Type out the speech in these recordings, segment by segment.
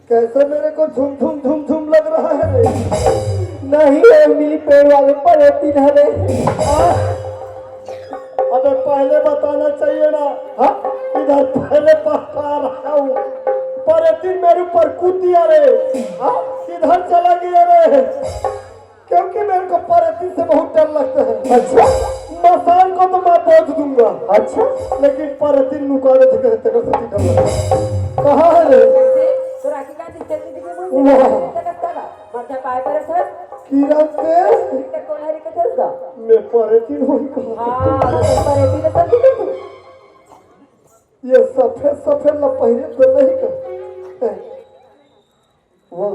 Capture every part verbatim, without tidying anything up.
कैसे मेरे को झुम झुम झुम झुम लग रहा है रे? नहीं रे, मिली पेड़ वाले परेतिन हरे। अबे पहले बताना चाहिए ना। हाँ? इधर पहले पहका रहा हूँ, परेतिन मेरे ऊपर कूद दिया रे। हाँ? इधर चला गया रे। क्योंकि मेरे को परेतिन से बहुत डर लगता है। अच्छा। मसान को तो मैं बोझ दूंगा। अच्छा। लेकिन परेतिन नुकाले थे, कहते, कहते से डर लगता है। कहाँ है रे? तो राखी का दिक्कत नहीं दिखे मुझे। वाह। दिक्कत का ना। मरता काय करत है? किरण से? दिक्कत कौन है, दिक्कत है उसका? मैं परेतिन हूँ। हाँ, तो परेतिन है, सब दिक्कत है। ये सफेद सफेद ला पहिरे तो नहीं कर। वो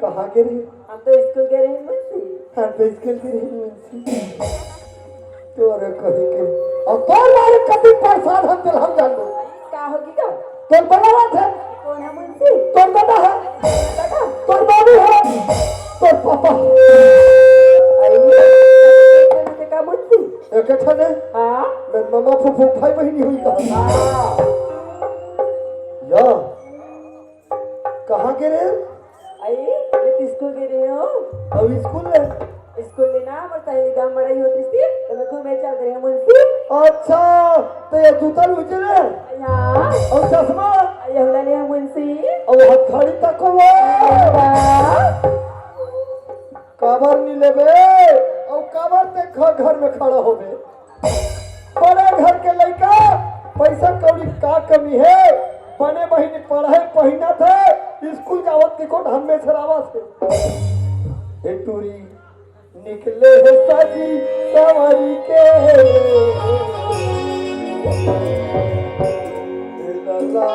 कहाँ गे रहे? हम तो स्कूल गे रहे मुंशी। हम तो स्कूल गे रहे मुंशी। तोरे कहीं के। और तोर बारे कभी प्रसाद हम दिल हम जान दो। का होगी का? तोर बड़ा बात है। कौन है मुंशी? तोर दादा है। दादा? तोर बाबू है। तोर पापा। अरे, ये का मुंशी? एक ठने। हाँ। मैं मामा फूफू भाई बहिनी हुई कहा। हाँ। या। कहाँ गे रहे? अई, मैं तो स्कूल गे रहे हूँ। अब स्कूल ले? स्कूल ले ना, मोर सहेली गाँव मड़ई होत रहिस, तो मैं घूमे चल रहे हूँ मुंशी। अच्छा, तो ये जूता लूचे रे? हाँ। और चश्मा? ये वाला ले हूँ मुंशी। और हथकड़ी तक को वो? हाँ। काबर नहीं लेबे? और काबर ते घ-, घर में खड़ा होबे? बड़े घर के लइका, पैसा कौड़ी का कमी है? बने महीने पढ़ाई पहिना थे, स्कूल जावत देखो ढंग में सरावा से। ए टूरी निकले है साजी सवारी के। ए लाला,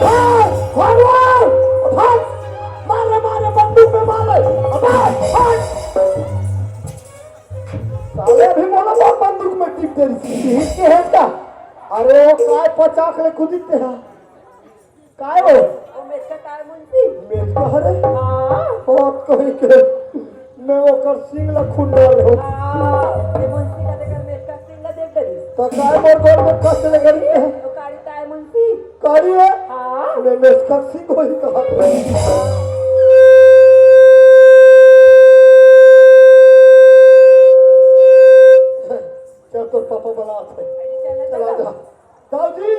भाग, भाग, भाग, भाग। मार रे, मार रे, बंदूक में मार रे। भाग, भाग। साले अभी मोला मार बंदूक में टिप दे रही। टिप के है इसका? अरे वो काय पचाक ले कुदित ते हा। काय हो? ओ मेचका काय मुंशी? मेचका हरे? हाँ। बहुत कोई के। मैं ओकर सिंग ला खून डाल हो। हाँ, ये मुंशी का देखकर मेचका सिंग ला देख डरी। तो काय मोर गोल में कस ले गई है? तो काड़ी काय मुंशी? काड़ी है? हाँ। मैं मेचका सिंग होई कहा। चल तोर पापा बलात हे। अरे चल, चल चल। आजा। दाऊ जी।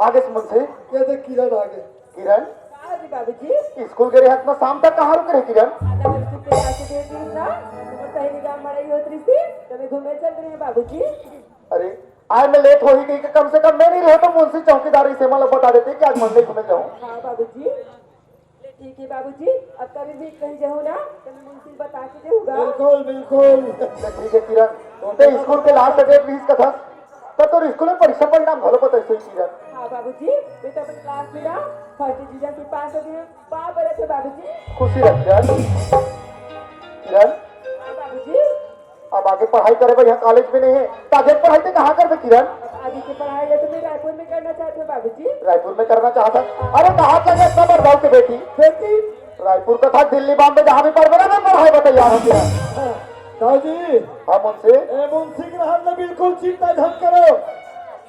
आगे से मुंशी। ये देख किरण आगे। किरण? का जी बाबूजी? स्कूल गे रहे हस ना, शाम तक कहाँ रुके रहे किरण? आधा बजे के क्लास दे दी ना, मोर सहेली गाँव मड़ई होत रहिस, तो मैं घूमे चल रहे हैं बाबूजी। अरे, आए में लेट होही कही के कम से कम मैं नहीं रहे तो मुंशी चौकीदार इसे मतलब बता देते कि आज मंदिर घूमे जाऊँ। हाँ बाबूजी। ले ठीक है बाबूजी, अब कभी भी कहीं जाहू ना तो मैं मुंशी बता के जाहूँगा। बिल्कुल, बिल्कुल। ले ठीक है किरण, ते स्कूल के लास्ट डेट रहिस कथस, त तोर स्कूल में परीक्षा परिणाम घलो बताइस होही किरण। हाँ बाबूजी, मैं तो अपन क्लास में ना फर्स्ट डिवीजन से पास हो गया हूँ। बाप बड़ा थे बाबूजी। खुशी रह किरण। किरण। हाँ बाबूजी। अब आगे पढ़ाई करे बर यहाँ कॉलेज में नहीं है, तो आगे पढ़ाई ते कहाँ करबे किरण? अब आगे की पढ़ाई है तो मैं रायपुर में करना चाहती हूँ बाबूजी। रायपुर में करना चाहता? अरे कहाँ के इतना बड़ भाव के बेटी? बेटी। रायपुर का था, दिल्ली बॉम्बे जहाँ भी पढ़बे ना, मैं पढ़ाई बर तैयार हूँ किरण। दाऊ जी। हाँ मुंशी। ए मुंशी ग्रहण ने बिल्कुल चिंता झन करो।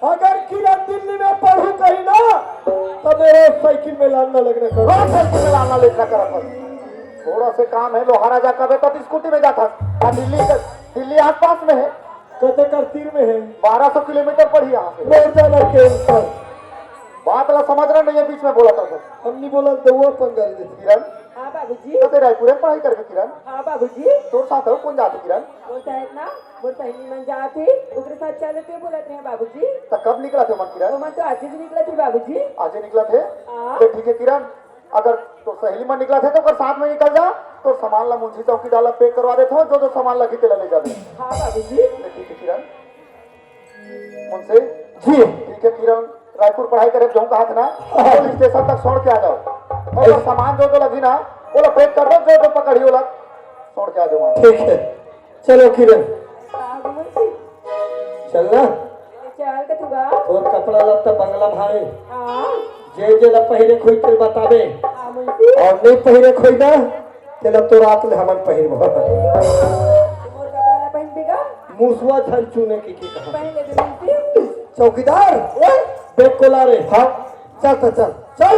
अगर किरण दिल्ली में पढ़ू कही ना, तो मेरे साइकिल में लानना लगना करो। हाँ, साइकिल में लानना लगना करो। थोड़ा से काम है, लोहारा जा कबे तक स्कूटी में जाता। हाँ, दिल्ली का, दिल्ली आसपास में है। कते कर तीर में है। बारह सौ किलोमीटर पड़ी यहाँ से। मोर जाना के ऊपर। बात ला समझ रहा नहीं है, बीच में बोला था। हम नहीं बोला, दउआ पंगा ले देती। किरण। हाँ बाबूजी। तो तेरा पूरे पढ़ाई करके किरण। हाँ बाबूजी। तोर साथ हो कौन जाते किरण? वो शायद ना, वो सहेली मन जात हे, ओकरे साथ चले ते बोलत रहे बाबूजी। तो कब निकला थे मन किरण? वो मन तो आज ही निकला थे बाबूजी। आज ही निकला थे? हाँ। तो ठीक है किरण, अगर तो सहेली मन निकलत हे तो ओकर साथ में निकल जा। तो सामान ला मुंशी चौकीदार ला pack करवा देथव, जो जो सामान लगही तेला ले जाबे। हाँ बाबूजी। ले ठीक हे किरण। मुंशी। जी। ठीक हे किरण, रायपुर पढ़ाई करे जाहूं कहाथे ना, हाँ। Station तक छोड़ के आ जाव। अउ सामान जो जो लगही ना, ओला pack कर दव, जो जो पकड़ही ओला छोड़ के आ जाव वहाँ। ठीक हे, चलो किरण। हाँ बाबूजी। चल ना। चल कथुआ। तोर कपड़ा लत्ता बंगला भाई। हाँ। जे जे ला पहिरे खोई तेल बताबे। हाँ मुंशी। अउ नहीं पहिरे खोई ना, तेला तो रात ले हमन पहिरबो। मोर कपड़ा ला पहिन बेगा। मुसवा झन चुने की की कहा। पहले भी मुंशी। चौकीदार, ओए, bag को ला रे। हाँ, चल तो चल, चल।